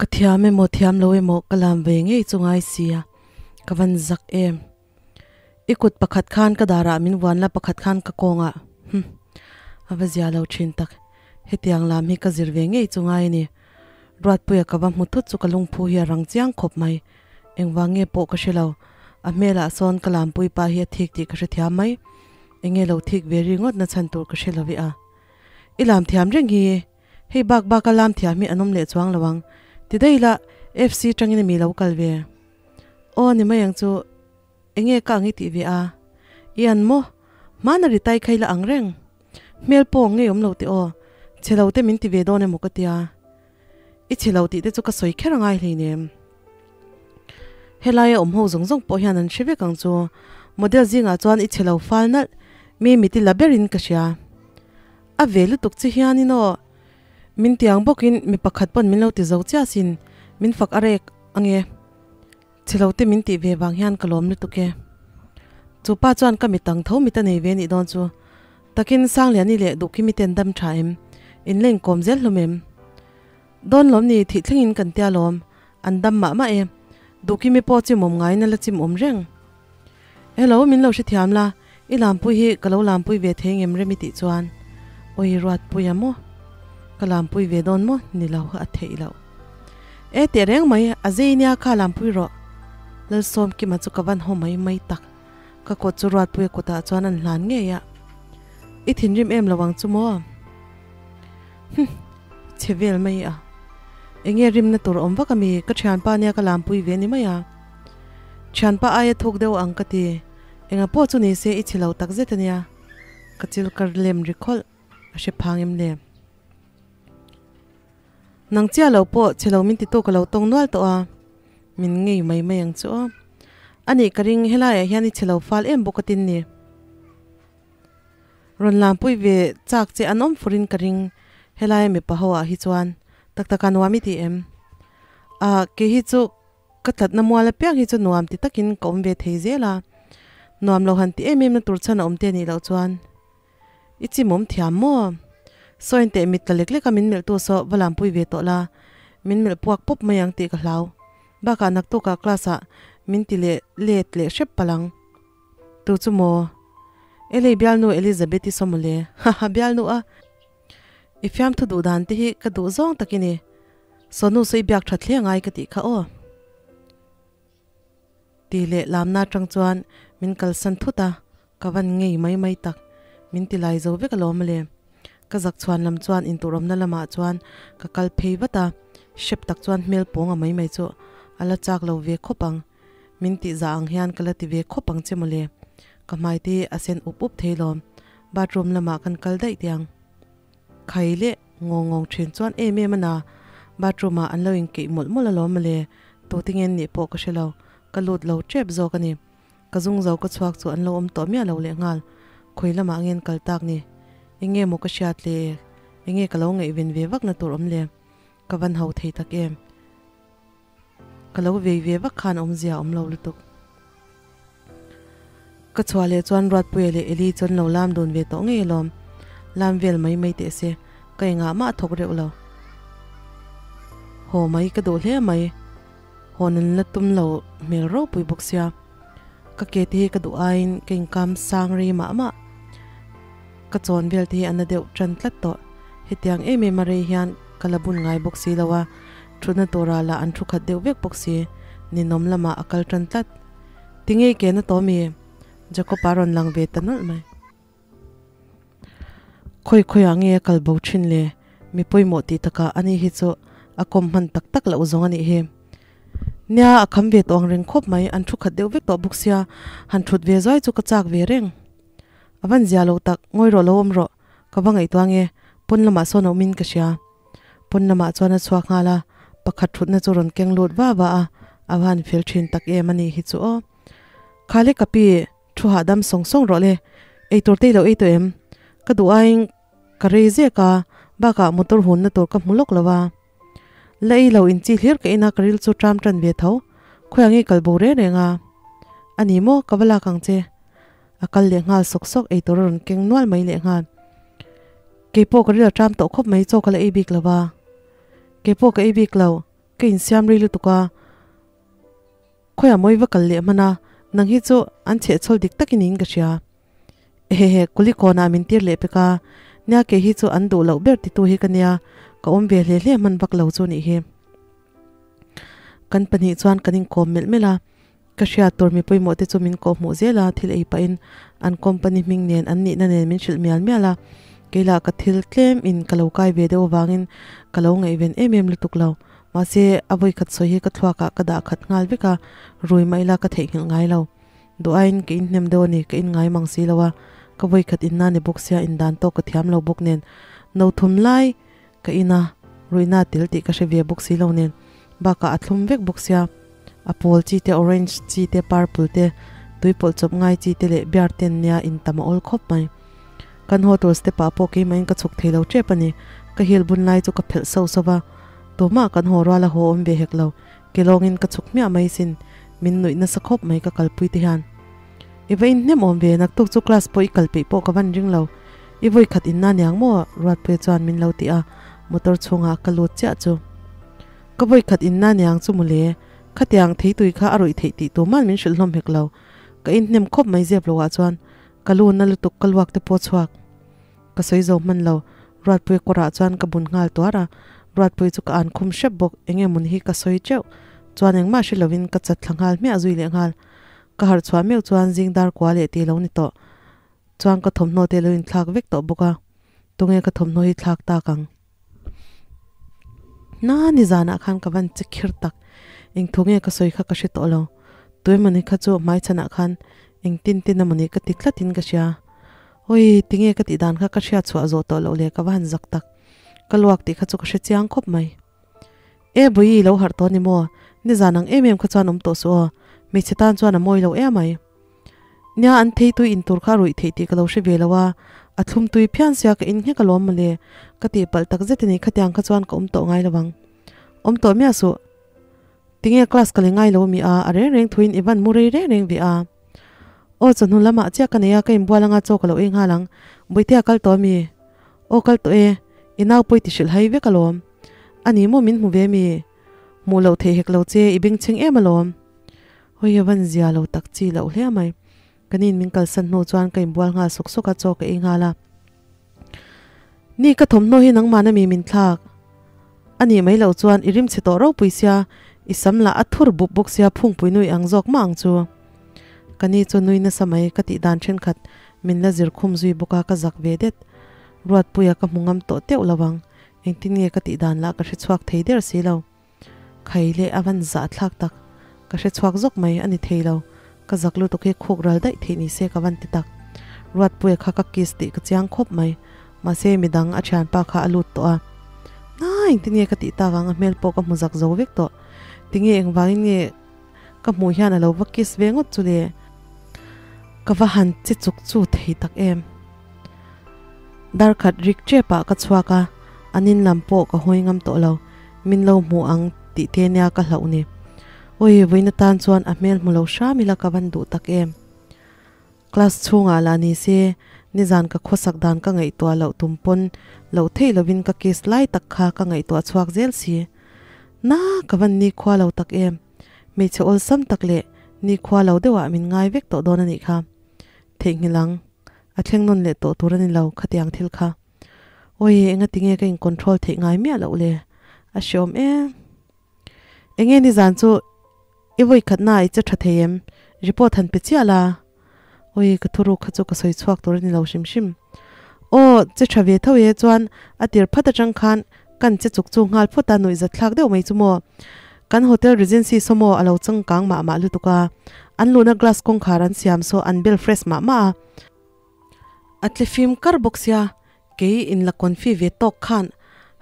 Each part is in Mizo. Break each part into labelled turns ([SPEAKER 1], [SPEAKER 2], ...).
[SPEAKER 1] Ka thiam emaw thiam lo emaw ka lam ve ngei chu ngai sia, ka van zak em. I kut pakhat khan ka darah min vuan la pakhat khan ka kawngah. Hum. A va zia lo thin tak. Hetiang lam hi ka zir ve ngei chu ngai a ni. Ruatpuia ka va hmu thut chu ka lungphu hi a rang chiang khawp mai. Engvang nge pawh ka hre lo. A hmelah sawn ka lampui pa hi a thik tih ka hre thiam mai. Enge lo thik ve ri ngawt na chhan tur ka hre lo i a. I lam thiam reng hi. Hei bak baka lam thiam hi an awm leh chuang lo ang. Ti daih ila FC tangin a mi lo kal ve. Aw ni mai ang chu. Enge ka ang i tih ve a? I an maw? Hmana ri tai kha ila ang reng. Hmel pawh ngei awm lo teh aw. Chhe lo te min ti ve dawn emaw ka tia. I chhe lo tih te chu ka sawi kher angai hleinem. Helaia awm ho zawng zawng pawh hian an hre vek ang chu. Model zingah chuan i chhe lo fal nalh mi mit i la berin ka hria. A ve lutuk che hianin aw. Min tiang bawkin mi pakhat pawn min lo ti zo chiah sin. Min fak a rek ange. Chhe lo te min tih ve vang hian ka lawm lutuk e. Chu pa chuan ka mitang tho mit a nei ve nih dawn chu. Takin Sangliani leh Duhkimi ten dam tha em? In la inkawm zel hlawm em? Dawn lawm ni thih thlengin kan tia lawm. An dam mah mah e. Duhkimi pawh chimawm ngaiin a la chimawm reng. Hello, min lo hrethiam la, i lampui hi ka lo lampui ve thei ngem rem i tih chuan Awi Ruatpuia maw? Ka lampui ve dawn maw? Ni lo, a theih loh. E teh reng mai, a zei nia kha lampui rawh. Lalsawmkima chu ka van haw mai mai tak. Ka kawt chu Ruatpuia kutah chuan an hlan ngei a. I thinrim em lo ang chu maw? Hum, chhe vel mai a. Enge rimna tur awm vak ami? Ka thianpa nia ka lampui ve ni mai a. Thianpa aia thuk deuh ang ka ti. Enga pawh chu ni se i chhe lo tak zet ania. Ka chil kar lem ri khawlh a hre phang em le. Nang chiah lo pawh chhe lo min ti tu ka lo tawng nual tawh a. Min ngei mai mai ang chu aw. Anih ka ring helaiah hian i chhe lo fal em bawk a tin ni. Rawn lampui ve chak che an awm furin ka ring helaia mipa ho ah hi chuan. Tak taka nuam i ti em? Ah kei hi chu Ka tlatna mual apiang hi chu nuam ti takin ka awm ve thei zel a, nuam lo han ti em em na tur chhan a awm te anih loh chuan i chimawm thiam maw? Sawiin teh mit tla lek lek a min melh tu saw va lampui ve tawh la, min melh puak pawp mai ang tih ka hlau. Bakah naktukah class ah min ti leh let leh hrep palh ang. Tu chu maw? Elei bialnu Elizabeth-i saw mawle. Haha bialnu a! I fiamthu duh dan te hi ka duh zawng tak i ni. Sawnu sawi biak that hle angai ka tih kha aw. Ti leh lamna atang chuan min kalsan thut a, ka van ngei mai mai tak. Min ti lai zo vek alawm le. Ka zak chhuan lam chuan inturawmna lamah chuan ka kal phei vat a, hrep tak chuan hmel pawnga mai mai chu a la chak lo ve khawp ang. Min tih zah ang hian ka la ti ve khawp ang che mawle. Ka hmai te a sen up up thei lawm. Bathroom lamah kan kal daih tiang. Khai leh ngawng ngawng thin chuan em em a na. Bathroom ah an lo inkeih mawlh mawlh alawm mawle. Tute nge an nih pawh ka hre lo. Ka lut lo tep zawk a ni. Ka zung zo ka chhuak chu an lo awm tawh miah lo leh nghal. Khawi lamah nge an kal tak ni? Enge maw ka hriat le? Enge ka lo ngaihven ve vak na tur awm le? Ka van ho thei tak em? Ka lo vei ve vak khan awmzia a awm lo lutuk. Ka chhuah leh chuan Ruatpuia leh Eli chuan lo lam dun ve tawh ngei alawm. Lam vel mai mai teh se, ka engah mah a thawk reuh lo. Haw mai ka duh hle mai. Haw nan la tum lo hmel ropui bawk sia. Ka ke te hi ka duh aiin ka inkam sang rei mah mah. Ka chawn vel te hi a na deuh tan tlat tawh. Hetiang em em a rei hian ka la bun ngai bawk si lo a, thutna turah lah an thu khat deuh vek bawk si, ninawm lamah a kal tan tlat. Tinge i ke na tawh mi? Jacob-a rawn lang ve ta nawlh mai. Khawi khawiah nge a kal bo thin le? Mi pawimawh tih takah ani hi chu a kawm hman tak tak loh zawng a nih hi. Nia, a kham ve tawh ang reng khawp mai, an thu khat deuh vek tawh bawk sia, han thut ve zuai chu ka chak ve reng. A van zia lo tak, ngawi rawh lo awm rawh, ka va ngaihtuah nge, pawn lamah sawn a awmin ka hria. Pawn lamah chuan a chhuak nghal a, pakhat thutna chu rawn keng lut va va a, a va han fel thin tak em a nih hi chu aw. Khale ka pi, thu hahdam sawng sawng rawh le, eitur te i lo ei tawh em? Ka duh aiin ka rei zek a, bakah motor hunna tur ka hmu lawk lo a. La ei lo inchi hlir ka ina ka ril chu tram tan ve tho, khawiah nge kal bo reng reng a? A ni maw, ka va lak ang che. A kal leh nghal sawk sawk eitur a rawn keng nual mai leh nghal. Keipawh ka ril a tram tawh khawp mai chaw ka la ei bik lo va. Keipawh ka ei bik lo. Ka insiam rei lutuk a, khawiah mawi va kal leh hman a, nang hi chu an chhehchhawl dik takin niin ka hria. Ehehe, Kulikawnah min tir leh pek a, nia kei hi chu an duh loh ber titu hi ka nia, ka awm ve hle hle hman vak lo chu nih hi. Kan pahnih chuan kan inkawm melh melh a, ka hriat tur mi pawimawh te chu min kawh hmuh zel a, thil ei pahin an company hming nen an nihna nen min hrilh mial mial a, kei lah ka thil tlem in ka lo kai ve deuh avangin ka lo ngaihven em em lutuk lo. Mahse, a vawikhat sawi hi ka thluakah ka dah khat nghal vek a, rui mah ila ka theihnghilh ngai lo. Duh aiin ka inhnem deuh a ni, ka inngai mang si lo a, ka vawikhat inna ni bawk sia indan tawk ka thiam lo bawk nen no thum lai ka in a, ruihna tel tih ka hre ve bawk si lo nen bakah a thlum vek bawk sia, a pawl chi te, orange chi te, purple te, tui pawlh chawp ngai chi te leh beer ten nia intam a awl khawp mai. Kan haw tur step ah pawh keimahin ka chhuk thei lo tep a ni, ka heel bun lai chu ka phelh sauh sauh va, tumah kan haw rual a haw awm ve hek lo. Ke lawngin ka chhuk hmiah mai sin, min nuih nasa khawp mai ka kalpui te hian. I va inhnem awm ve, naktuk chu class pawh i kal peih pawh ka van ring lo. I vawi khat inna niang maw? Ruatpuia chuan min lo ti a, motor chhungah ka lut chiah chu. Ka vawi khat inna niang chu mawle, khatiang theitui kha a rawih theih tih tuman min hrilh hlawm hek lo. Ka inhnem khawp mai zep loah chuan ka lu na lutuk ka luak te pawh chhuak. Ka sawi zo hman lo, Ruatpuia kawrah chuan ka bun nghal tuar a, Ruatpuia chu ka an khum hrep bawk, eng emaw ni hi ka sawi teuh chuan engmah hre lovin ka chat thla nghal hmiah zui leh nghal. Ka harh chhuah meuh chuan zing dar kua leh tih lo ni tawh chuan ka thawmhnaw te lo inthlak vek tawh bawk a, tunge ka thawmhnaw hi thlak tak ang? Na nizanah khan ka van che khir tak, eng thu nge ka sawi kha ka hre tawh lo, tuemawni kha chu hmaichhanah khan engtin tin emawni ka ti tlatin ka hria. Awi, tinge ka tih dan kha ka hriat chhuah zawh tawh loh le ka va han zak tak. Ka luak tih kha chu ka hre chiang khawp mai. E Bawihi lo harh tawh ni maw? Nizan ang em em kha chuan awm tawh suh aw. Hmeichhe tan chuan a mawi lo em mai. Nia an thei tui in tur kha a ruih theih tih ka lo hre ve lo a, a thlum tui phian sia ka in nghek alawm mawle. Ka tih palh tak zet a ni khatiang kha chuan ka awm tawh ngai lo ang. Awm tawh miah suh. Tinge class ka le ngai lo mi a, a reng reng thuin i van mu rei reng reng ve a. Aw chawhnu lamah chiah ka nei a, ka inbual anga chaw ka lo ei nghal ang. Bawihtea kal tawh ami? Aw kal tawh e, i nau pawi ti hrilh hai vek alawm. A ni maw min hmu ve mi? Hmuh loh theih hek lo che, i bengchheng em alawm. Hawi a van zia lo tak chi loh hle mai. Ka nin min kalsan hnu chuan ka inbual nghal sawk sawk a, chaw ka ei nghal a. Ni ka thawmhnaw hi nangmahna mi min thlak a nih mai loh chuan i rimchhe tawh ropui sia, i sam lah a thur bup bawk sia phungpui nui ang zawk mah ang chu. Ka ni chu nui nasa mai ka tih dan thenkhat min la zir khum zui bawk a ka zak ve det. Ruatpuia ka hmu ngam tawh teuh lo ang, engtin nge ka tih dan lah ka hre chhuak thei der si lo. Khai leh a van zah thlak tak. Ka hre chhuak zawk mai a ni thei lo. Ka zak lutuk hi khuk ral daih theih ni se ka van ti tak. Ruatpuia kha ka kiss tih ka chiang khawp mai. Mahse midang a thianpa kha a lut tawh a. Na engtin nge ka tih tak ang a hmel pawh ka hmu zak zo vek tawh. Tinge engvangin nge ka hmuh hian a lo va kiss ve ngawt chu le. Ka va han che chuk chu thei tak em. Darkhat rik tep ah ka chhuak a, an in lam pawh ka hawi ngam tawh lo, min lo hmu ang tih te nia ka hlauh ni. Awi, vawiin atan chuan a hmel hmu lo hram ila ka van duh tak em. Class chhungah lah ni se, nizan ka khawsak dan ka ngaihtuah loh tum pawn loh theih lovin ka kiss lai tak kha ka ngaihtuah chhuak zel si. Na, ka van nikhua lo tak em. Hmeichhe awlsam tak leh nikhua lo deuhah min ngai vek tawh dawn a nih kha. Theihnghilh ang. A thleng nawn leh tawh tur a ni lo khatiang thil kha. Awi, enga tinge ka in control theih ngai miah loh le? A hreawm em. Enge nizan chu i vawi khatna i che tha thei em? Report han pe chiah la. Awi, ka thuruk kha chu ka sawi chhuak tur a ni lo hrim hrim. Aw, che tha ve tho e chuan a tir phat atang khan kan che chuk chu nghal phawt a nuihzat thlak deuh mai chu maw. Kan hotel Regency saw maw a lo changkang mah mah lutuk a, an luhna glass kawngkhar an siam saw an bel fresh mah mah a. A tle fim kar bawk sia, kei in la confi ve tawk khan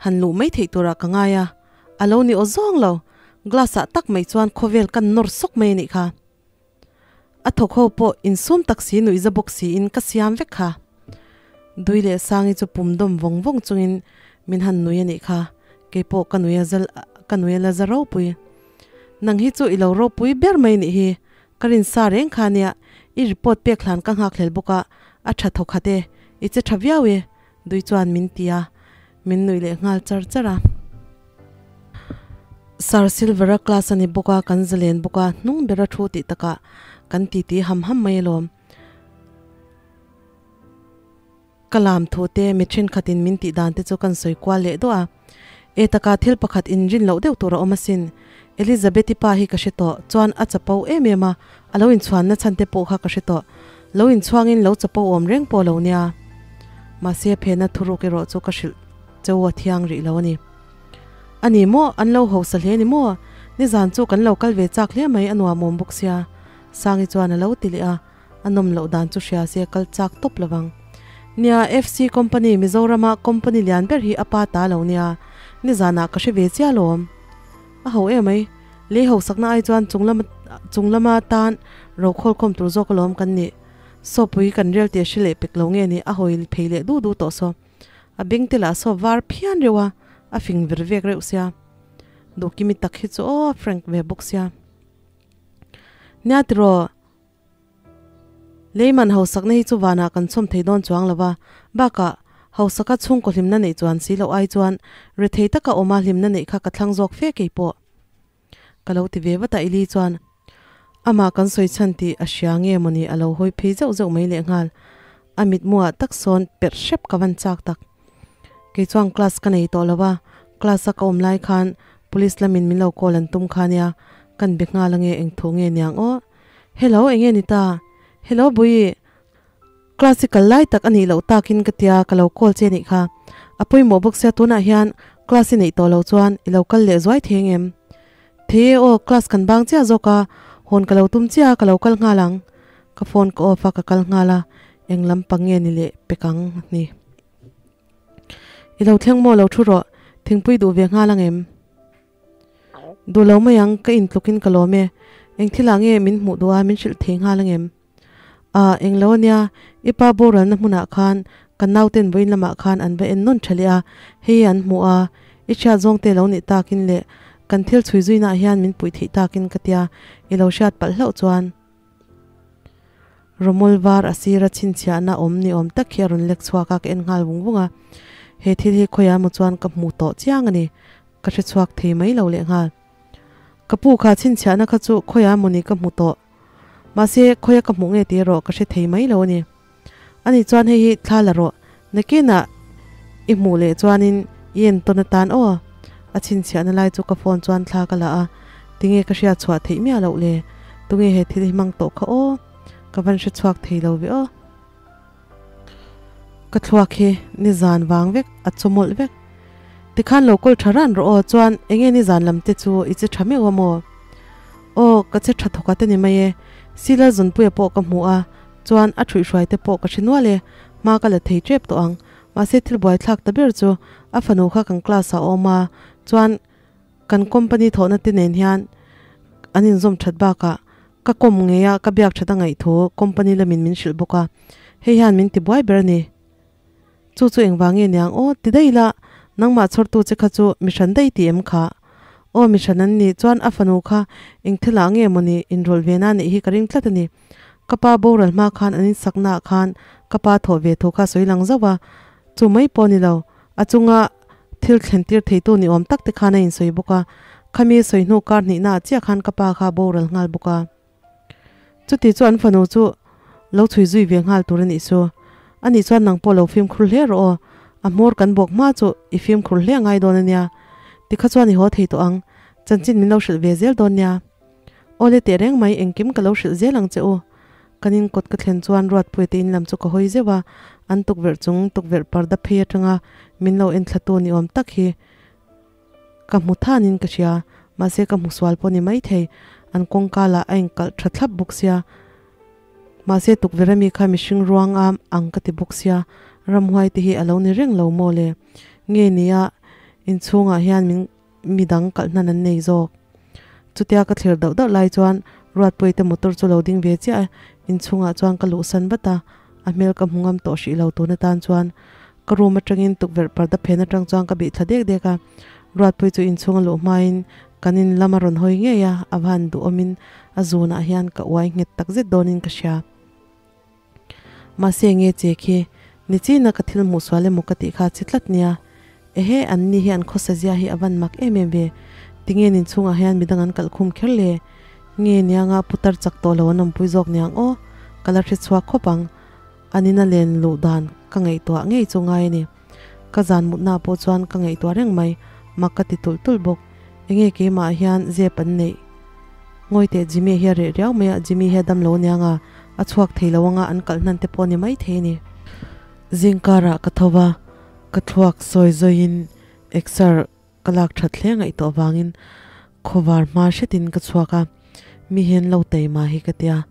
[SPEAKER 1] han luh mai theih turah ka ngai a, a lo ni aw zawng lo, glass ah tak mai chuan khawvel kan nawr sawk mai a nih kha. A thawk ho pawh insum tak si nuihza bawk siin ka siam vek kha. Dui leh Sangi chu pum dawm vawng vawng chungin min han nui a nih kha, keipawh ka nui a zal ka nui a la za ropui. Nang hi chu i lo ropui ber mai nih hi, ka rin sa reng kha nia, i report pek hlan ka nghak hlel bawk a, a tha thawk khat e, i che tha viau e, Dui chuan min ti a, min nuih leh nghal char char a. Sir Silver-a class a ni bawk a, kan zalen bawk a, hnung bera thu tih takah kan titi ham ham mai alawm. Ka lam thu te mi thenkhatin min tih dan te chu kan sawi kual leh duah a. E taka thil pakhat inrin loh deuh tur a awm asin. Elizabeth-i pa hi ka hre tawh, chuan a chapo em em a, a lo inchhuanna chhan te pawh kha ka hre tawh. Lo inchhuangin lo chapo awm reng pawh lo nia. Mahse phena thuruk erawh chu ka hrilh cheu a thiang rih lo a ni. A ni maw? An lo hausa hle ni maw? Nizan chu kan lo kal ve chak hle mai a nuam awm bawk sia. Sangi chuan a lo ti leh a, a nawm loh dan chu hria se kal chak tawp lovang. Nia, FC Company Mizorama company lian ber hi a pa ta lo nia, nizanah ka hre ve chiah alawm. A ho em mai, lei hausakna ai chuan chunglama chunglama tan rokhawlkhawm tur zawk alawm kan nih. Sawpui kan rel tih a hre leh pek lo nge ni, a hawi phei leh du du tawh saw. A beng te lah saw var phian reuh a, a fing ver vek reuh sia. Duhkimi tak hi chu aw Frank ve bawk sia. Nia tiraw, Leiman hausakna hi chu vanah kan chhawm thei dawn chuang lo va, bakah hausaka chhungkaw hlimna neih chuan si loh ai chuan rethei taka awma hlimna neih kha ka thlang zawk fe kei pawh. Ka lo ti ve vat a, Eli chuan amah kan sawi chhan tih a hria nge mawni a lo hawi phei zeuh zeuh mai lehnghal. A mitmuah tak sawn perh hrep ka van chak tak. Kei chuan class ka nei tawh lo a, class a ka awm lai khan police lamin min lo call an tum kha nia, kan be nghal ange eng thu nge niang aw. Hello enge ni ta? Hello Bui, Class i kal lai tak a nih loh takin ka tia ka lo call che nih kha. A pawimawh bawk sia tunah hian class i neih tawh loh chuan i lo kal leh zuai thei engem? Thei e aw, class kan bang chiah zawk a, hawn ka lo tum chiah a ka lo kal nghal ang. Ka phone ka off a ka kal nghal a, eng lampang nge ni leh pek ang ni. I lo thleng maw lo thu rawh, thingpui duh ve nghal angem? Duh lo mai ang, ka intlukin ka lawm e. Eng thilah nge min hmuh duh a min hrilh thei nghal angem? A, englo ania, i pa boralna hmunah khan ka nauten vawiin lamah khan an va en nawn tha leh a, hei an hmuh a, i hriat zawng te lo nih takin leh kan thil chhui zuinaah hian min puih theih takin ka tia, i lo hriat palh hlauh chuan. Rawmawl var a sira chhinchhiahna awm ni awm tak hi a rawn lek chhuak a, ka en nghal vung vung a, he thil hi khawiah emaw chuan ka hmu tawh chiang a ni, ka hre chhuak thei mai lo lehnghal. Ka pu kha chhinchhiahna kha chu khawiah emaw ni ka hmu tawh. Mahse, khawia ka hmuh nge tih erawh ka hre thei mai lo a ni. Ani chuan hei hi thla la rawh, nakinah i hmuh leh chuanin i entawn atan aw. A chhinchhiahna lai chu ka phone chuan thla ka la a, tinge ka hriat chhuah theih miah loh le? Tunge he thil hi hmang tawh kha aw? Ka van hre chhuak thei lo ve aw. Ka thluak hi nizan vang vek, a chaw mawlh vek. Tikhan lo kawl tha ran rawh aw, chuan enge nizan lam te chu i che tha meuh a maw? Aw, ka che tha thawk a te ni mai e, Sila Zunpuia pawh ka hmu a, chuan a thuihhruai te pawh ka hre nual e, hma ka la thei tep tawh ang. Mahse thil buaithlak ta ber chu a fanu kha kan class ah a awm a, chuan kan company thawhna te nen hian an inzawm that bakah ka kawm ngei a, ka biak that a ngaih thu company lamin min hrilh bawk a, hei hian min ti buai ber a ni. Chu chu engvang nge niang aw ti daih la, nangmah chhawrtu che kha chu mi hran daih ti em kha? Aw mi hran an ni, chuan a fanu kha eng thilah nge mawni inrawlh ve na neih hi ka ring tlat a ni. Ka pa boral hma khan an insaknaah khan ka pa thawh ve thu kha sawi lang zauh a, chu mai pawh ni lo, a chunga thil thlen tir theitu ni awm tak te khan a insawi bawk a, khami sawi hnu kar hnihnaah chiah khan ka pa kha boral nghal bawk a. Chuti chu an fanu chu lo chhui zui ve nghal tur a nih chu. A nih chuan nang pawh lo fimkhur hle rawh aw, a hmawr kan bawk hma chu i fimkhur hle a ngai dawn a nia. Tikha chuan i haw thei tawh ang, chanchin min lo hrilh ve zel dawn nia. Awle teh reng mai engkim ka lo hrilh zel ang che u. Kan in kawt ka thlen chuan Ruatpuia te in lam chu ka hawi zeuh a, an tukverh chung tukverh parda phei atanga min lo en thlatu ni awm tak hi ka hmu thanin ka hria, mahse ka hmu sual pawh ni maithei, an kawngka lah a inkalh tha thlap bawk sia. Mahse tukverh ami kha mihring ruang am ang ka ti bawk sia, ramhuai te hi a lo ni reng lo maw le? Nge nia inchhungah hian min midang kalh hnan an nei zawk. Chutia ka thlir dauh dauh lai chuan Ruatpuii te motor chu lo ding ve chiah a, inchhungah chuan ka luhsan vat a, a hmel ka hmu ngam tawh hrih lo tun atan chuan ka room atangin tukverh parda phen atang chuan ka bih thla dek dek a, Ruatpuii chu inchhung a luh hmain kan in lam a rawn hawi ngei a, a van duhawmin a zunah hian ka uai nghet takzet dawnin ka hria. Mahse nge che khi, nichina ka thil hmuh sual emaw ka tih kha che tlat nia. Ehe, an ni hi an khawsa zia hi a van mak em em ve. Tinge nin chhungah hian midang an kalh khum kher le? Nge nianga putar chak tawh lo an awmpui zawk niang aw, ka la hre chhuak khawp ang. An ina len luh dan ka ngaihtuah ngei chu ngai a ni. Ka zan mutna pawh chuan ka ngaihtuah reng mai, mak ka ti tulh tulh bawk. Enge keimah hian zep an neih? Ngawi teh Jimmy hi a reh riau mai a, Jimmy hi a dam lo aniang a, a chhuak thei lo anga an kalh hnan te pawh a ni mai thei a ni. Zingkarah ka tho va, ka thluak sawi zawiin exer Ka lak that hle ngaihtuah vangin khawvar hma hretin ka chhuak a, mi hian lo taima hi ka tia,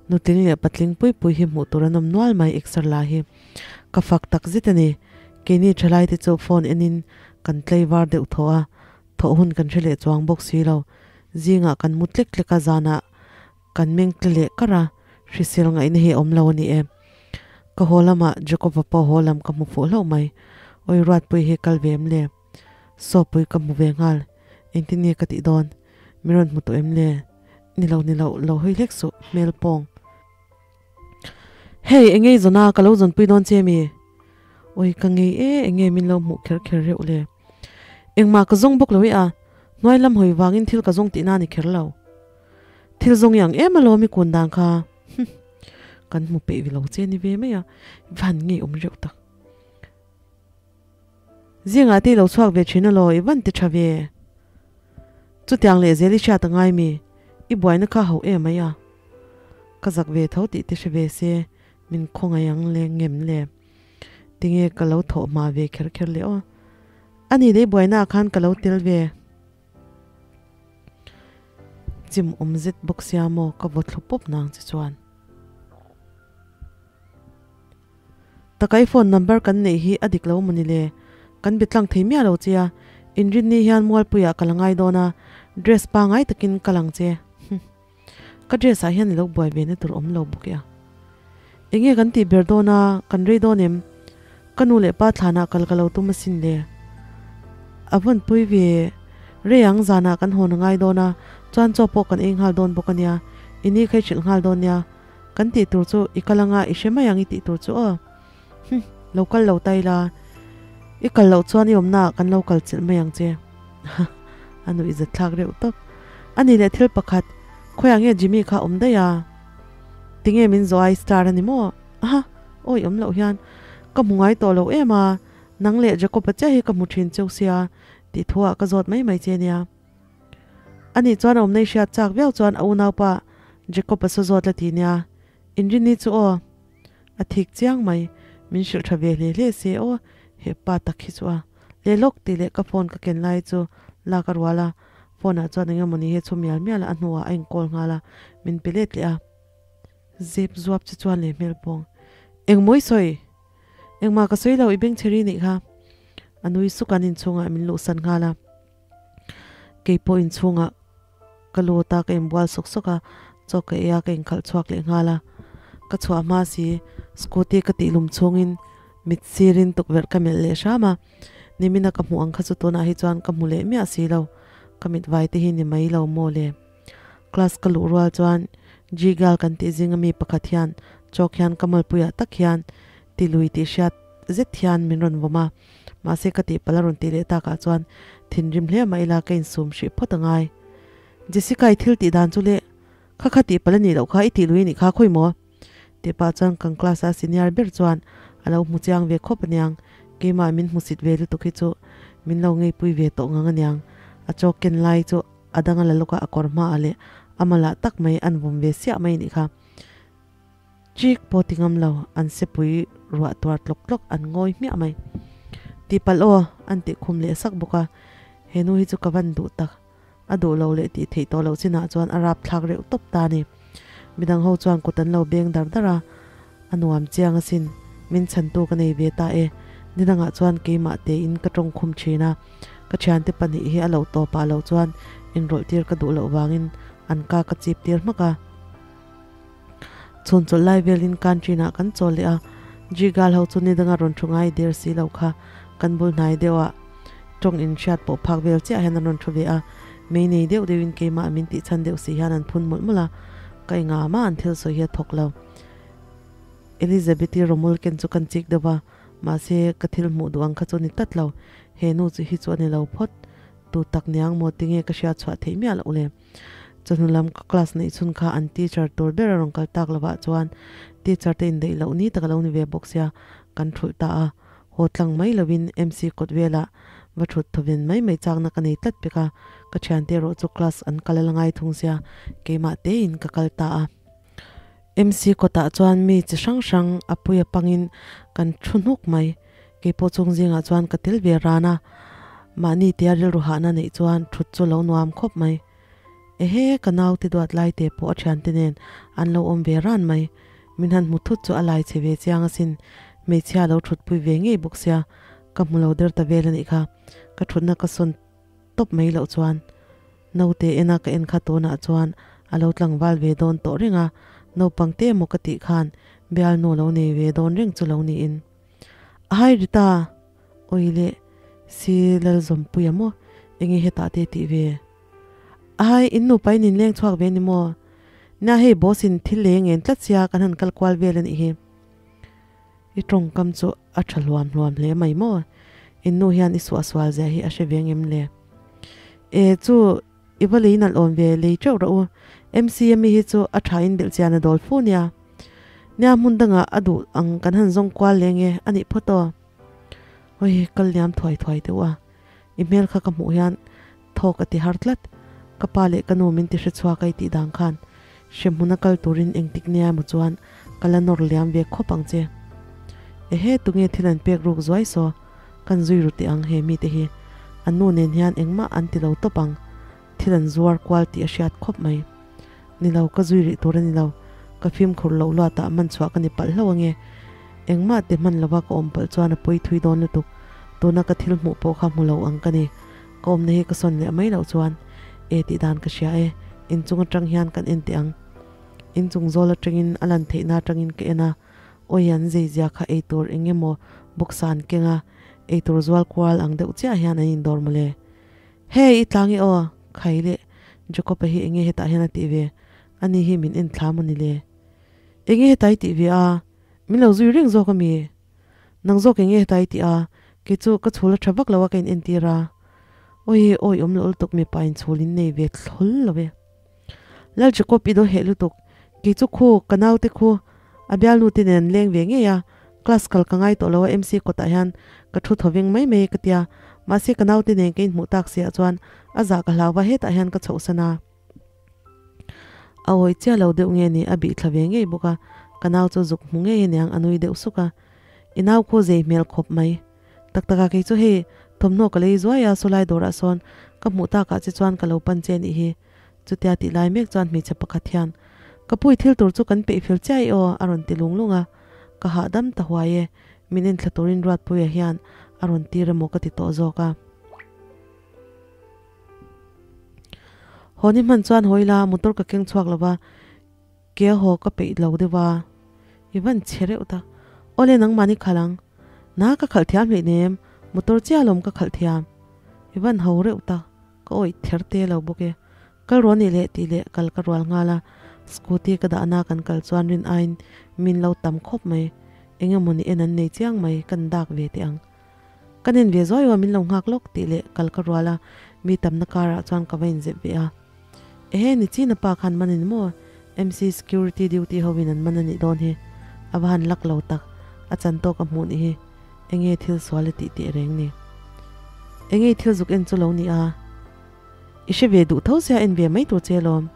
[SPEAKER 1] nutling leh patling pui pui hi hmuh tur an awm nual mai exer la hi. Ka fak tak zet a ni, keini thalai te chu phone enin kan tlei var deuh thaw a, thawh hun kan hre leh chuang bawk si lo, zingah kan mu tlek tlek a zanah kan meng tle leh kar a, hrisel ngaihna hi a awm lo a ni e. Ka haw lamah Jacob-a pawh haw lam ka hmu fuh hlauh mai, awi Ruatpui hi kal ve em le? Sawpui ka hmu ve nghal, engtin nge ka tih dawn? Min rawn hmu tawh em le? Ni lo, ni lo, lo hawi hlek suh, hmel pawng. Hei, eng nge i zawn a, ka lo zawnpui dawn che mi? Awi, ka ngei e, eng nge min lo hmuh kher kher reuh le? Engmah ka zawng bawk lo i a, hnuai lam hawi vangin thil ka zawng tihna a ni kher lo. Thil zawng i ang em alawm i kun dan kha, hum, kan hmu peih ve lo che ni ve mai a, van ngei awm reuh tak. Zingah te i lo chhuak ve thin alaw, i van ti tha ve. Chutiang leh zel i hriat a ngai mi, i buaina kha ho em mai a. Ka zak ve tho tih te hre ve se, min khawngaih ang le ngem le. Tinge ka lo thawh hma ve kher kher le aw. Ani leh i buaina ah khan ka lo tel ve. Chim awm zet bawk sia maw ka vaw thlu pawp nang che chuan. Takai phone number kan neih hi a dik lo mawni le? Kan be tlang thei miah lo che a, inrinni hian Mualpuiah ka la ngai dawn a, dress pangai takin ka lang che. Hum. Ka dress ah hian i lo buai ve na tur awm lo bawk e a. Enge kan tih ber dawn a, kan rei dawn em? Ka nu leh pa thlanah kal ka lo tum asin le. A vawn pui ve rei ang zanah kan hawn a ngai dawn a, chuan chaw pawh kan ei nghal dawn bawk a nia, i ni kha i hrilh nghal dawn nia. Kan tih tur chu i kal anga i hre mai ang i tih tur chu aw. Hum, lo kal lo ta ila. I kal loh chuan i awmnaah kan lo kal chilh mai ang che. A nuih zat thlak reuh tawp. A ni leh thil pakhat, khawiah nge Jimmy kha awm daih a? Tinge min zawh a i star a ni maw? Aha, awi awm loh hian ka hmu ngai tawh lo em a, nang leh Jacob-a chiah hi ka hmu thin cheu sia tih thuah ka zawt mai mai che nia. Ani chuan a awmna i hriat chak viau chuan a unaupa Jacob a saw zawt la ti nia. Inrinni chu aw. A thik chiang mai. Min hrilh tha ve hle hle se aw. He pa tak hi chu a leh lawk tih leh ka phone ka ken lai chu lak a rual a. Phone ah chuan eng emawni hi a chhu mial mial a, a hnuah a inkawl nghal a, min pe let leh a. Zep zuap che chuan leh hmel pawng. Engmaw i sawi? Engmah ka sawi lo, i bengchheri nih kha. A nui suk an inchhungah min luhsan nghal a. Kei pawh inchhungah ka lut a, ka inbual sawk sawk a, chaw ka ei a, ka inkhalh chhuak leh nghal a. Ka chhuah hma si, scooty ka tih lum chhungin mit sirin tukverh ka melh leh hram a. Nimina ka hmuh ang kha chu tunah hi chuan ka hmu leh miah si lo, ka mit vai te hi ni mai lo maw le. Class ka luh rual chuan G-girl kan tih zinga mi pakhat hian chawk hian ka malpuiah tak hian ti lui tih hriat zet hian min rawn vawm a, mahse ka tihpalh a rawn tih leh takah chuan thinrim hle mah ila ka insum hrih phawt a ngai. Jessica i thil tih dan chu leh kha kha tihpalh a nih loh kha i tih lui a nih kha khawi maw? Tih pah chuan kan class a senior ber chuan a lo hmu chiang ve khawp aniang, keimah min hmusit ve lutuk hi chu min lo ngeipui ve tawh ngang aniang, a chawk ken lai chu a dang a la lawk a a kawr hmaah leh a malah tak mai an vawm ve siah mai nih kha. Chik pawh ti ngam lo, an sepui ruah tuar tlawk tlawk an ngawi hmiah mai. Tihpalh aw, an tih khum leh sak bawk a, he nu hi chu ka van duh tak. A duh lo leh tih theih tawh loh chinah chuan a rap thlak reuh tawp ta a ni. Midang ho chuan kut an lo beng dar dar a, a nuam chiang asin, min chhantu ka nei ve ta e. Ni dangah chuan keimah tein ka tawng khum thin a, ka thiante pahnih hi a loh tawpah lo chuan inrawlh tir ka duh loh vangin an ka ka chip tir hmak a. Chhun chawlh lai velin canteen ah kan chaw leh a, G-girl ho chu ni danga rawn thu ngai der si lo kha kan bul hnai deuh ah tawng in hriat pawh phak vel chiah hian an rawn thu ve a, mei nei deuh deuh in keimah min tih chhan deuh si hian an phun mawlh mawlh a, ka inga mah an thil sawi hi a thawk lo. Elizabeth-i rawmul ken chu kan chik deuh a, mahse ka thil hmuh duh ang kha chu ni tlat lo, he nu chu hi chu a ni lo phawt. Tu tak niang maw tinge ka hriat chhuah theih miah loh le. Chawhnu lam ka class neih chhun kha an teacher tur ber a rawn kal tak lovah chuan teacher te indaih loh ni tak a lo ni ve bawk sia kan thulh ta a. Haw tlang mai lovin MC kawt velah va thut thawven mai mai chakna ka nei tlat pek a, ka thiante erawh chu class an kal a la ngai thung sia keimah tein ka kal ta a. MC kawtah chuan mi chi hrang hrang a pui a pangin kan thu hnuk mai. Keipawh chung zingah chuan ka tel ve ran a, mahni tia rilru hahna neih chuan thut chu lo nuam khawp mai. Ehe, ka naute duat lai te pawh a thiante nen an lo awm ve ran mai. Min han hmu thut chu a lai chhe ve chiang asin, hmeichhia lo thutpui ve ngei bawk sia, ka hmu lo der ta vel a nih kha. Ka thutna ka sawn tawp mai loh chuan naute ena ka en kha tunah chuan a lo tlangval ve dawn tawh reng a, naupang te emaw ka tih khan bialnu lo nei ve dawn reng chu lo niin. A hai ri ta! Awi leh si Lalzawmpuia maw enge hetah te tih ve? A hai, in nupa in inleng chhuak ve ni maw? Nia hei boss in thil lei a ngen tlat sia kan han kal kual vel a nih hi. I tawngkam chu a tha hluam hluam hle mai maw? In nu hian i suahsual zia hi a hre ve ngem le? E chu i va lei nalh awm ve lei teuh rawh u. MCM hi chu a tha in belh chian a dawl fu nia. Nia hmun dangah a duh ang kan han zawng kual leng e a nih phawt aw. Oi kal liam thuai thuai deuh a. I hmel kha ka hmuh hian thawk a ti har tlat. Ka pa leh ka nu min ti hre chhuak a i tih dan khan hremhmun a kal turin engtik nia emaw chuan ka la nawr liam ve khawp ang che. Ehe tunge thil an pek ruk zuai saw kan zui ru teh ang he mite hi an nu nen hian engmah an ti lo tawp ang thil an zuar kual tih a hriat khawp mai. Ni lo ka zui rih tur a ni lo ka fimkhur loh luatah man chhuah ka ni palh hlauh ange. Engmah ti hman lova ka awm palh chuan a pawi thui dawn lutuk. Tuna ka thil hmuh pawh kha hmu lo ang ka ni. Ka awmna hi ka sawn leh mai loh chuan e tih dan ka hria e. Inchung atang hian kan en teh ang. Inchung zawl atangin a lan theihna atangin ka en a, awi an zeizia kha eitur eng emaw bawksa an keng a, eitur zual kual ang deuh chiah hian an indawr mawle. Hey i tlang i aw, khai leh Jacob-a hi enge hetah hian a tih ve? Ani hi min en thla maw ni le? Enge hetai tih ve a? Min lo zui reng zawk a mi? Nang zawk enge hetai tih a? Kei chu ka chhul a tha vak lo a ka in entir a. Awi awi awm loh lutuk mipa in chhul in nei ve thlawl lo e. Lal Jacob i daw heh lutuk. Kei chu khu ka naute khu a bialnu te nen an leng ve ngei a. Class kal ka ngai tawh lo a MC kawtah hian ka thu thaw veng mai mai ka tia. Mahse ka naute nen ka inhmuh tak siah chuan a zah ka hlau va hetah hian ka chhohsan a. A awi chiah lo deuh nge ni a bih thla ve ngei bawk a, ka nau chu zuk hmu ngei aniang a nui deuh suk a. I nau khu zei hmel khawp mai. Tak tak a kei chu hei thawmhnaw ka lei zuai a sawlai dawrah sawn ka hmuh takah che chuan ka lo pan che nih hi. Chutia tih lai mek chuan hmeichhe pakhat hian ka pui thil tur chu kan peih fel chiah i aw a rawn ti lung lung a, ka hahdam ta huai e, min enthla turin Ruatpuia hian a rawn tir emaw ka ti tawh zawk a. Haw ni hman chuan haw ila motor ka keng chhuak lo va, ke a haw ka peih lo deuh a, i van chhe reuh ta. Awle nangmahni khalh ang, na ka khalh thiam hlei nem, motor chiah alawm ka khalh thiam. I van ho reuh ta, ka awih ther te lo bawk e. Kal rual nih leh tih leh kal ka rual nghal a, scooty ka dahna kan kal chuan rin aiin min lo tam khawp mai. Eng emaw ni en an nei chiang mai, kan dak ve teh ang. Ka nen ve zuai a min lo nghak lawk tih leh kal ka rual a, mi tamna karah chuan ka va inzep ve a. Ehe ni China pa khan man in maw? MC security duty ho in an man a nih dawn hi. A va han lak lo tak, a chan tawk a hmuh nih hi. Enge thil sual a tih teh reng ni. Enge i thil zuk en chu lo ni a? I hre ve duh tho sia en ve mai tur che alawm.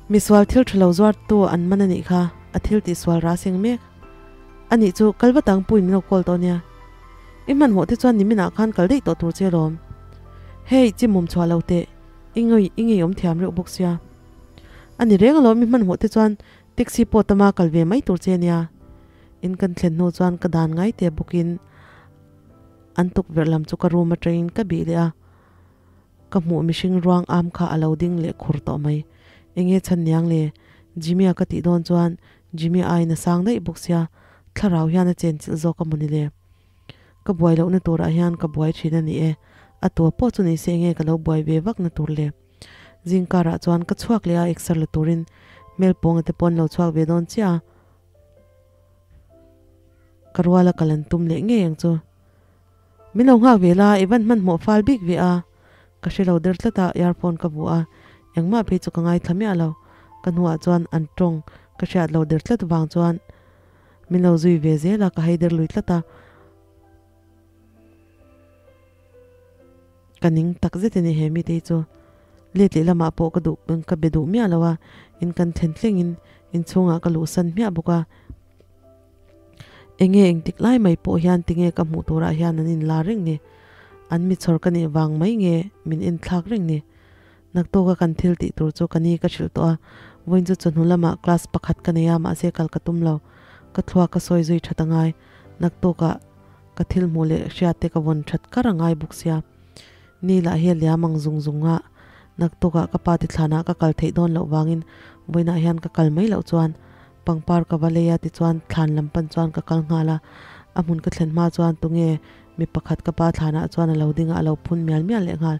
[SPEAKER 1] Misual thil tha lo zuartu an man a nih kha, a thil tih sual rah seng mek. A nih chu kal vat ang puin min lo call tawh nia. I hmanhmawh te chuan niminah khan kal daih tawh tur che alawm. Hey, chimawm chhuah lo teh, i ngei i ngeiawm thiam reuh bawk sia. A ni reng alawm i hmanhmawh te chuan taxi pawh tama kal ve mai tur che nia. In kan thlen hnu chuan ka dan ngai te bawkin an tukverh lam chu ka room atangin ka bih leh a. Ka hmuh mihring ruang am kha a lo ding leh khur tawh mai. Enge chhan niang le? Jimmy-a ka tih dawn chuan Jimmy aiin a sang daih bawk sia, thlarau hian a chenchilh zawk a mawni le? Ka buai lohna turah hian ka buai thin a ni e, a tua pawh chu ni se enge ka lo buai ve vakna tur le? Zingkarah chuan ka chhuak leh a exer la turin hmel pawnga te pawn lo chhuak ve dawn chiah a, ka ruala kal an tum leh ngei ang chu. Min lo nghak ve la, i van hmanhmawh fal bik ve a. Ka hre lo der tlat a, earphone ka vuah a, engmah phei chu ka ngaithla miah lo. Ka hnuah chuan an tawng ka hriat lo der tlat vang chuan min lo zui ve zel a, ka hei der lui tlat a. Ka ning tak zet a ni he mite hi chu. Let leh lamah pawh ka duh ka be duh miah lo a, in kan thlen thlengin inchhungah ka luhsan hmiah bawk a. Enge engtik lai mai pawh hian tinge ka hmuh turah hian an inla reng ni? An mi chhawr ka nih vang mai nge min enthlak reng ni? Naktawka kan thil tih tur chu ka ni ka hrilh tawh a, vawiin chu chawhnu lamah class pakhat ka nei a mahse kal ka tum lo. Ka thluak ka sawi zui that a ngai. Naktawkah ka thil hmuh leh hriat te ka vawn that kar a ngai bawk sia. Ni lah hi a liam ang zung zung a, naktawkah ka pa ti thlanah ka kal theih dawn loh vangin vawiinah hian ka kal mai loh chuan Pangpar ka va lei a tichuan thlan lam pan chuan ka kal nghal a, a hmun ka thlen hma chuan tunge mi pakhat ka pa thlanah chuan a lo ding a, a lo phun mial mial leh nghal.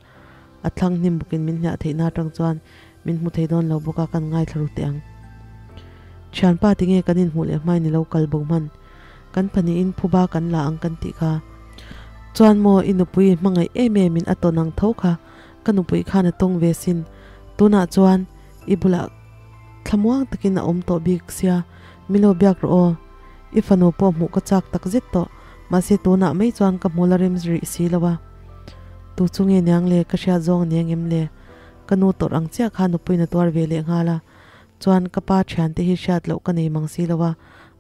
[SPEAKER 1] A thlang hnim bawkin min hliah theihna atang chuan min hmu thei dawn lo bawk a, kan ngaithla ru teh ang. Thianpa tinge kan inhmuh leh hmain i lo kal bo hman? Kan pahnihin phuba kan la ang kan tih kha. Chuan maw i nupui i hmangaih em em in a tawn ang tho kha ka nupui khan a tawng ve sin. Tunah chuan i bulah Thlamuang takin a awm tawh bik sia, min lo biak rawh aw. I fanu pawh hmuh ka chak tak zet tawh, mahse tunah mai chuan ka hmu la rem rih si lo a. Tu chu nge niang le, ka hriat zawng a ni angem le? Ka nu tawrh ang chiah kha nupuiin a tuar ve leh nghal a, chuan ka pa thiante hi hriat loh ka nei mang si lo a,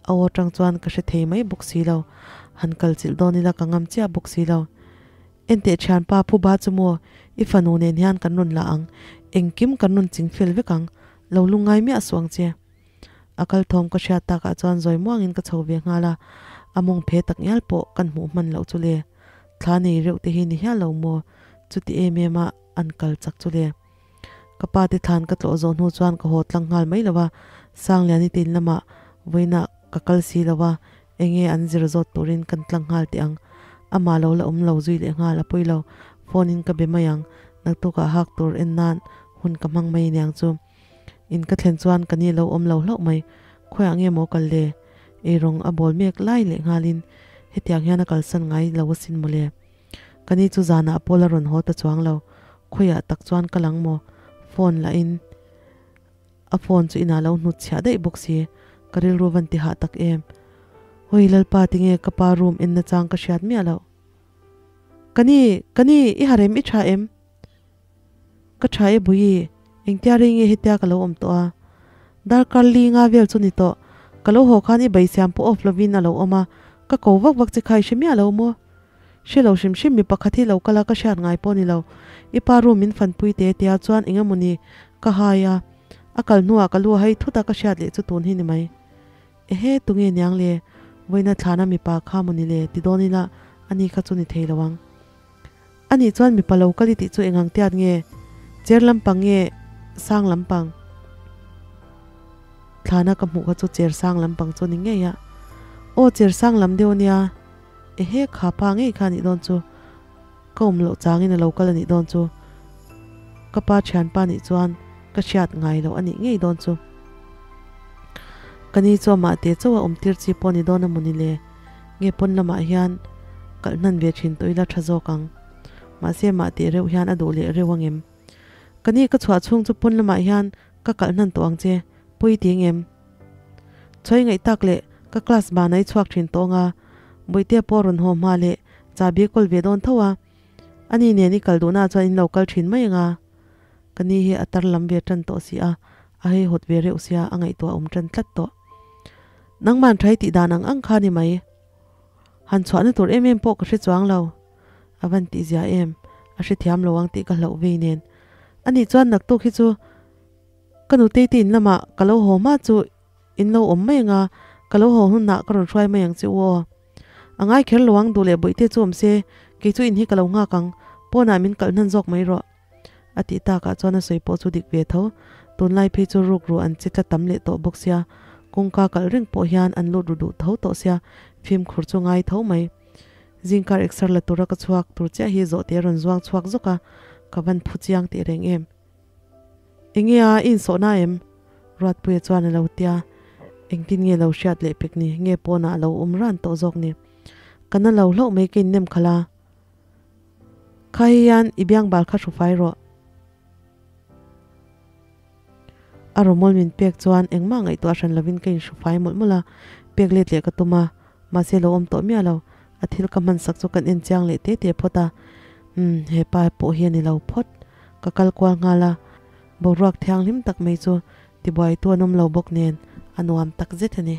[SPEAKER 1] a aw atang chuan ka hre thei mai bawk si lo. Han kal chilh dawn ila ka ngam chiah bawk si lo. Enteh thianpa Phuba chu maw i fanu nen hian kan rawn la ang, engkim kan rawn ching fel vek ang, lo lungngai miah suh ang che. A kal thawm ka hriat takah chuan zawi muangin ka chho ve nghal a, a mawng phe tak ngial pawh kan hmuh hman loh chu le. Thla nei reuh te hi ni hial lo maw, chuti em em a an kal chak chu le. Ka pa te thlan ka tlawh zawh hnu chuan ka haw tlang nghal mai lo a, Sangliani te in lamah vawiinah ka kal si lo a, Enge an zir zawt turin kan tlang nghal teh ang. Amah lo la awm lo zui leh nghal a pawi lo. Phone in ka be mai ang. Naktukah hak tur en nan hun ka hmang mai aniang chu. In ka thlen chuan ka ni lo awm lo hlauh mai. Khawiah nge maw kal le? Eirawng a bawl mek lai leh nghalin hetiang hian a kalsan ngai lo asin mawle. Ka ni chu zanah pawl a rawn haw ta chuang lo. Khawiah tak chuan ka lang maw? Phone lah in. A phone chu inah lo hnut chhiah daih bawk si, ka rilru van ti hah tak em. Hawi Lalpa tinge ka pa room en na chang ka hriat miah loh. Ka ni, ka ni, i harem i tha em? Ka tha e Buii, engtia rei nge hetia ka lo awm tawh a? Darkar li nga vel chu ni tawh, ka lo haw khan i baisiam pawh off lovin a lo awm a, ka ko vak vak che kha i hre miah lo maw? Hre lo hrim hrim mi pakhat hi lo kal a ka hriat ngai pawh ni lo. I pa room min fanpui te tia chuan eng emaw ni ka hai a, a kal hnuah ka lu a hai thut a ka hriat leh chu tun hi ni mai. Ehe tunge niang le, vawiina thlana mipa kha maw ni le ti dawn ila ani kha chu ni thei lo ang. Anih chuan mipa lo kal i tih chu eng ang tiat nge? Cher lampang nge sang lampang? Thlana ka hmuh kha chu cher sang lampang chu ni ngei a. Aw cher sang lam deuh ania. Ehe kha pa ngei kha anih dawn chu. Ka awm loh changin a lo kal anih dawn chu. Ka pa thianpa nih chuan ka hriat ngai loh anih ngei dawn chu. Ka ni chu amah te chauh a awm tir chi pawh ni dawn a maw ni le. Nge pawn lamah hian kalh hnan ve thin tawh ila tha zawk ang. Mahse mah teh reuh hian a duh leh reuh angem. Ka ni ka chhuah chhung chu pawn lamah hian ka kalh hnan tawh ang che. Pawi ti engem? Chhawi ngaih tak leh ka class banah i chhuak thin tawng a, Bawihtea pawh a rawn haw hma leh chahbi a kawl ve dawn tho a, ani nen i kal duhnaah chuan in lo kal thin mai ang a. Ka ni hi a tar lam ve tan tawh si a, a heihawt ve reuh sia a ngaihtuah awm tan tlat tawh. Nangman tha i tih dan ang ang kha ni mai. Han chhuahna tur em em pawh ka hre chuang lo. A van tih zia em, a hrethiam lo ang tih ka hlauh vei nen. Ani chuan naktuk hi chu Ka nutei te in lamah ka lo haw hma chu in lo awm mai anga, ka lo haw hunah ka rawn hruai mai ang che u aw. A ngai kher lo ang duh leh bawihte chu awm se, kei chu in hi ka lo nghak ang, pawnah min kalh hnan zawk mai rawh. A tih takah chuan a sawi pawh chu dik ve tho, tunlai phei chu ruk ruh an che tla tam leh tawh bawk sia, kawngka kalh reng pawh hian an lut ru duh tho tawh sia, fimkhur chu ngai tho mai. Zingkar exer la tura ka chhuak tur chiah hi zawhte a rawn zuang chhuak zawk a, ka van phu chiang teh reng em. Enge a insawhna em? Ruatpuia chuan a lo tia. Engtin nge lo hriat leh pek ni? Nge pawnah a lo awm ran tawh zawk ni? Ka na lo hlauh mai ka innem khalh a. Kha hian i biang bal kha hru fai rawh. A rawmawl min pek chuan engmah ngaihtuah hran lovin ka inhru fai mawlh mawlh a, pek let leh ka tum a, mahse lo awm tawh miah lo. A thil ka hman sak chu kan en chiang leh te te phawt a, umm he pa pawh hi a ni lo phawt. Ka kal kual nghal a, boruak thianghlim tak mai chu tibuaitu an awm lo bawk nen a nuam tak zet a ni.